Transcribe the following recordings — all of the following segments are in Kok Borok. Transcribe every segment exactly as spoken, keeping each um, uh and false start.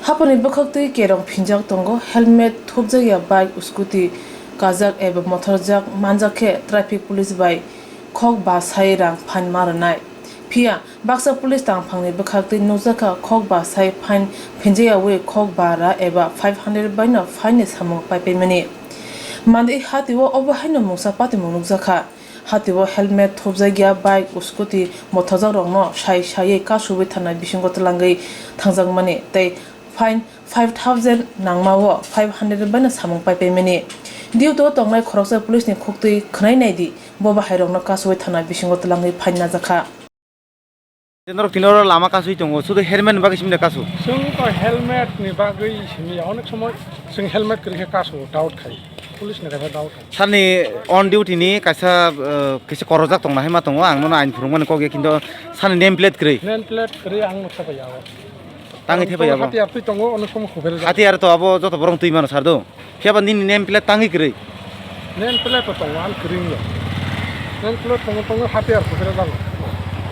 Haponi bwkhaktwi kerong phinjak tongo, helmet thopjakya bike, scooty kajak eba mothorjak manjak khe traffic police bai khok ba sai rang phan ma rwnai. Phiya baksa police tangphangni bwkhaktwi nukjakha khok ba sai phan phinjakyawi khok ba ra eba five hundred baino phaini samung paipaimani. Mandwi hatio obo haino mungsa patimung nukjakha. Hatio helmet thopjakya bike, scooty mothorjakrokno sai saiwi kasubwi thana bisingo twlangwi thangjakmani tei fine five thousand nangmao five hundred baino samung paipaimani. Duty-o tongnai khoroksa police-ni khuktwi khwnai naidi, bo bahairokno kasubwi thana bisingo twlangwi fine najakha. Norok tini oro lama kasui tongo, sudu helmet ni bagwi simi da kasu. Chwng to helmet ni bagwi simi ya, onek somoi chwng helmet kwrwi khe kasu, doubt khai. Police ni kaisa doubt khai. Sani on duty ni kaisa, uh, kisa korojak tongna hai ma tongo, ang nono ain phurungmani kok ya, kintu sani name plate kwrwi. Name plate kwrwi ang nukha bai ya o. Tangwi thepai ya bo. Hatiyar twi tongo, onek somoi khuphere jak. Hatiyar to abo joto borok twi mano sar do. Phiya ba nini name plate tangwi kwrwi? Name plate to tongo, ang kwrwi wngya. Name plate tongo, tongo, hatiyar kupira jago.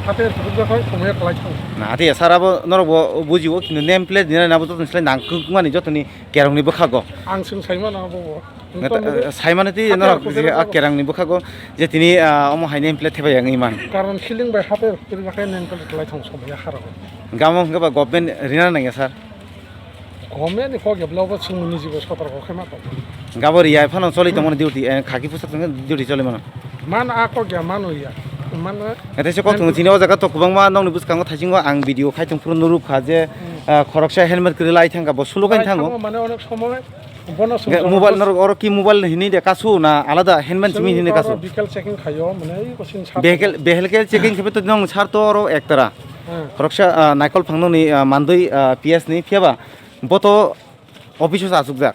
Hatiyar kupira jago, tongo ya kwlai thango. Na, hatiyar sar abo norok bo bujiwo, kintu name plate ni abo joto ni slai nang kwkmani jotoni kerongni bwkhago. Ang chwng sai mano abo bo. Neta, eh, sai mano twi norok je, ah, kerongni bwkhago je tini, ah, omo hai name plate thepai yang iman. Karon siling bai hatiyar kupira jago name plate kwlai thango somoi ya haro. Gamo hwnkhe ba government rina nangya sar. Government ni kok ya blogo chwng niji bo sotor kok khe ma tong. Gabo riya phano choli tongmani duty, eh, khaki pusak tongkhe duty choli mano. Man a kok ya mano ya. Man a. Ete se kok tong chini o jaga to kwbangma nokni bwskango thaisingo ang video khai tong phuru nuruk kha je, hmm, ah, khoroksa helmet kwrwi lai thangkha bo suluk hai thango. Mane onek somoi bono sung. Mobile norok oro ki mobile hinwi de kasu na alada helmet simi hinwi kasu. Vehicle checking khayo mane ei kosin sa. Vehicle, vehicle checking khe to nong sar to oro ektara. Hmm. Khoroksa, ah, naikol phangnoni, ah, mandwi, ah, P S ni phiya ba bo to office o achukjak.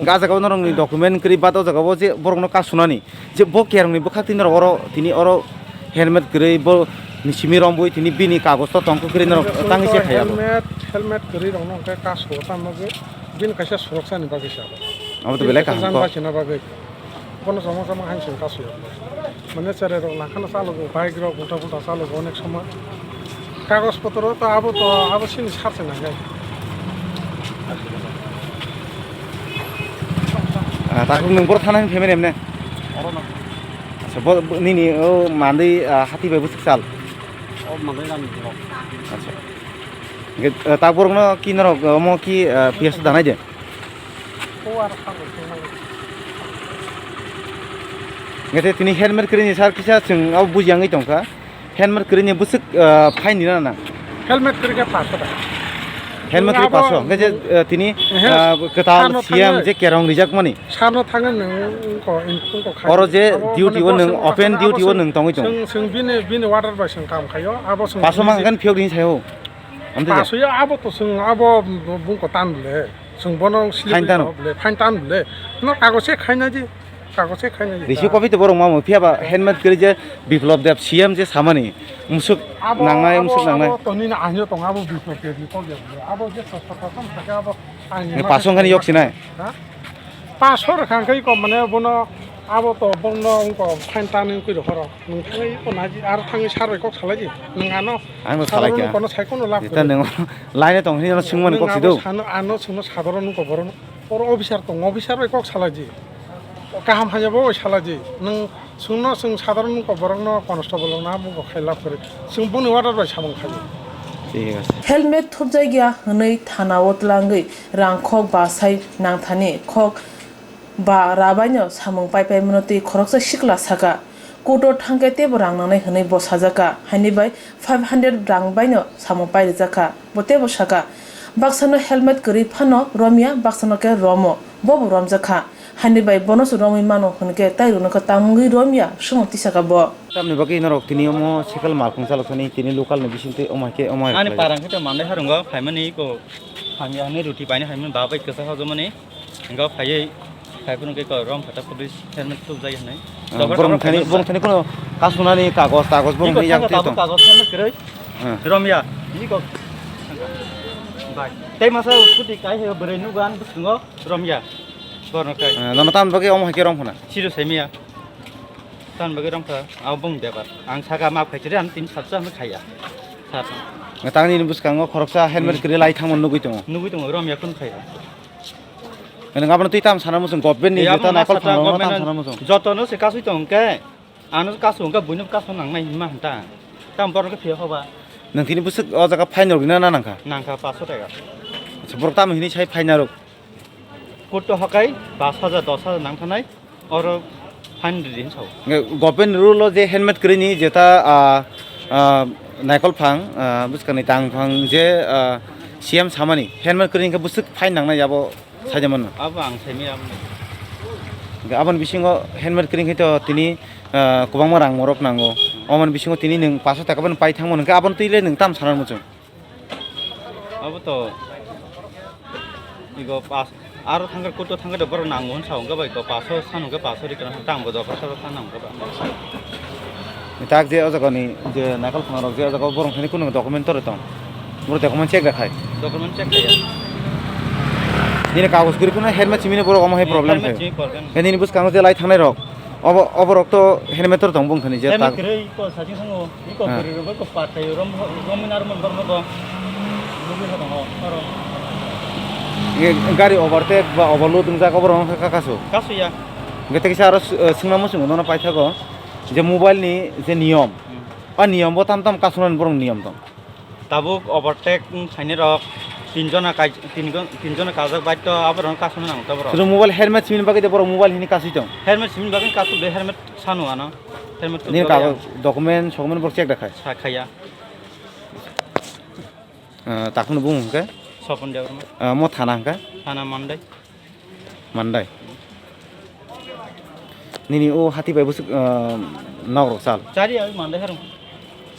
Ga jaga o norokni document kwrwi bat o jaga o je borokno kasunani je bo kerongni bwkhak twi norok oro tini oro helmet kwrwi bo ni simi rombwi tini bini kagoz to tong kwrwi norok tangwi se phaiya bo. Helmet, helmet kwrwi rokno hwnkhe kasu o tamo khe bini kaisa suroksani bagwi se abo. Abo to belai kaham kok. Bini kaisa jan bachina bagwi. Bono chama chama hai se kasu ya. Mane cherai rok nangkhano chalogo, bike rok ulta pulta chalogo onek somoi. Kagoj potro to abo to abo sini sar se nangnai. Ah, takhuk nwng boro thana hwn phaimani emne? Oro no. Acha, bo, bo, nini o mandwi, ah, hati bai bwswk sal? O mandwi nani borok. Acha. Hwnkhe, ah, tak borokno ki norok, ah, omo ki, ah, P S o danai de? Hwnkhe tini helmet kwrwini sar kisa chwng abo buji yangwi tongkha. Helmet kwrwini bwswk, ah, fine rina nang? Helmet kwrwi khe paanso taka. Helmet kwrwi paanso. Hwnkhe je, ah, tini, ah, kwtal C M je kerong rijakmani. Sano thangwi nwng wngkha, wngkha. Oro je duty o nwng open duty o nwng tongwi tongo. Chwng, chwng bini, bini order bai chwng kam khaio. Abo chwng paanso mang khan phiyok rini saio. Amtwi de. Pasoya abo to chwng abo bungko tan bole. Chwng bono slip fine tano bole, fine tan bole. No kago se khaina di, kago se khaina di. Risi kopi to borok mamo phiya ba helmet kwrwi je Biplop Deb C M je samani musuk nangnai, musuk nangnai. Abo to nini ahyo tong abo Biplop Deb ni kok ya bole. Abo je sosok sosok thake abo ahyo. Pasong khani yok sinai. Ha? Pasor khang kai ko mane bono abo to bono ko fine tan koi ro horo. Nwng thangwi ko naji, aro thangwi sar bai kok salai di. Nwng ano ang no salai kha. Kono sai kono lab kwrwi. Nwng line tong hini ano swngmani kok sido. Ano, ano swngno sadoro nwng ko borono. Oro officer tong, officer bai kok salai di. Kaham hanya bo salai di. Nwng swngno swng sadoro nwng ko borokno constable no amo bo khai lab kwrwi. Swng boni order bai samung khai. Thik ase. Helmet thopjak ya hwnwi thana o twlangwi rang khok ba sai nang thani khok ba rabaino samung paipai mano tei khoroksa sikla saka, "Court-o thangkhe teibo rang nangnai," hwnwi bo sajaka, haini bai five hundred rang baino samung pairijak kha. Bo teibo saka, "Baksano helmet kwrwi phano romya, baksano khe romo, bobo romjak kha, haini bai bonoso romwi mano hwnkhe tai rwno khe tamungwi romya," swngno tisaka bo. Tamni bagwi norok tini omo cycle malkhung chaloksani tini local ni bisingtwi omo hai khe omo hai ani khlai. Parang khe to manlai harungo phaimani ko hamya hwnwi ruti paina phaimani babai kwsa hojomani. Hingke o phaiwi, phai phunukgwi kok rom phata police helmet tubjak hinwi. Ah, borok thani, borok thani kono kasunani kagoj, kagoj borok ni yang twi tong. Kagoj helmet kwrwi. Ah. Romya. Ni kok. Bai. Tei masa scooty kai he bwrwi nukgo ani bwskango romya. Borno kai. Ah, nono tamni bagwi omo hai khe rom khuna? Siro saimaya. Tamni bagwi rom kha. Abo bung bepar. Ang saka map khai chire, ang tin satsa ang khaiya. Sir. Tangni ni bwskango khoroksa helmet Hmm. kwrwi lai thangmani nugwi tongo. Nugwi tongo, romya khun khaio. Nang abono twi tam sana muchung, government ni Ei, jeta abo naikol masa phangno government tam sana muchung. Jotono se kasui tong khe, ano kasu hwnkhe buino kasu nangnai hinma hinta. Tam borok khe phiya hoba. Nang tini bwswk o jaga fine rok rina na nangkha? Nangkha paso taka. Acha, borok tamo hini sai fine rok? Kutto hakai pas hajar, dos hajar nang thanai, oro fine ridi hin sao. Nge government rule o je helmet kwrwini jeta, ah, ah, naikol phang, ah, bwskangni tang phang je, ah, C M samani helmet kwrwini khe bwswk fine nangnai abo saida mano. Abo ang saimaya abo. Nge aboni bisingo helmet kwrwini khe to tini, ah, kwbangma rang morok nango. Omoni bisingo tini nwng paso taka bani pai thangmano hwnkhe aboni twi le nwng tam sana muchung. Abo to igo pas aro thangkhe kuto thangkhe borok nango hwn sao hwnkhe bai ko paso san hwnkhe paso rikna tang bo joto sabo san hwnkhe ba. Tak je o jaga ni je naikol phang rok je o jaga borok thani kunu document tor tong. Borok document check da khai. Document check kaya. Nini kagoj guri kunu helmet simi ni borok omo hai problem Helmet khai. Simi problem. Nini bwskango je lai thangnai rok. Obo, obo rok to helmet tor tong bung thani je Helmet tak. Kwrwi ko sajing thango. Iko Ha. Kwrwi rok ko patai rom rom min ar mon borno ko. Nugwi ha tongo. Oro. Ye gari overtake ba overload wngjak obo rok kha kasu. Kasu ya. Gete kisa aro s-, eh, swngna muchungo nono paithago je mobile ni je niyom. Hmm. O niyom bo tam tam kasuna borok niyom tong. Tabuk overtake wng khainai rok tin jona kai-, tin gon-, tin jona kajak bike to abo rok kasuna nang to borok. Suru mobile helmet simi bagwi de borok mobile hini kasui tong. Helmet simi bagwi kasuk de helmet sanu ano. Helmet to Nini borok kago ya. Document sokument borok check da khai. Sa khaya. Ah, takhuno bung hwnkhe? Sopon Debbarma. Ah, mo thana hwnkhe? Thana Mandai. Mandai. Nini o hati bai bwswk, ah, nok rok sal. Chari ya Mandai harung.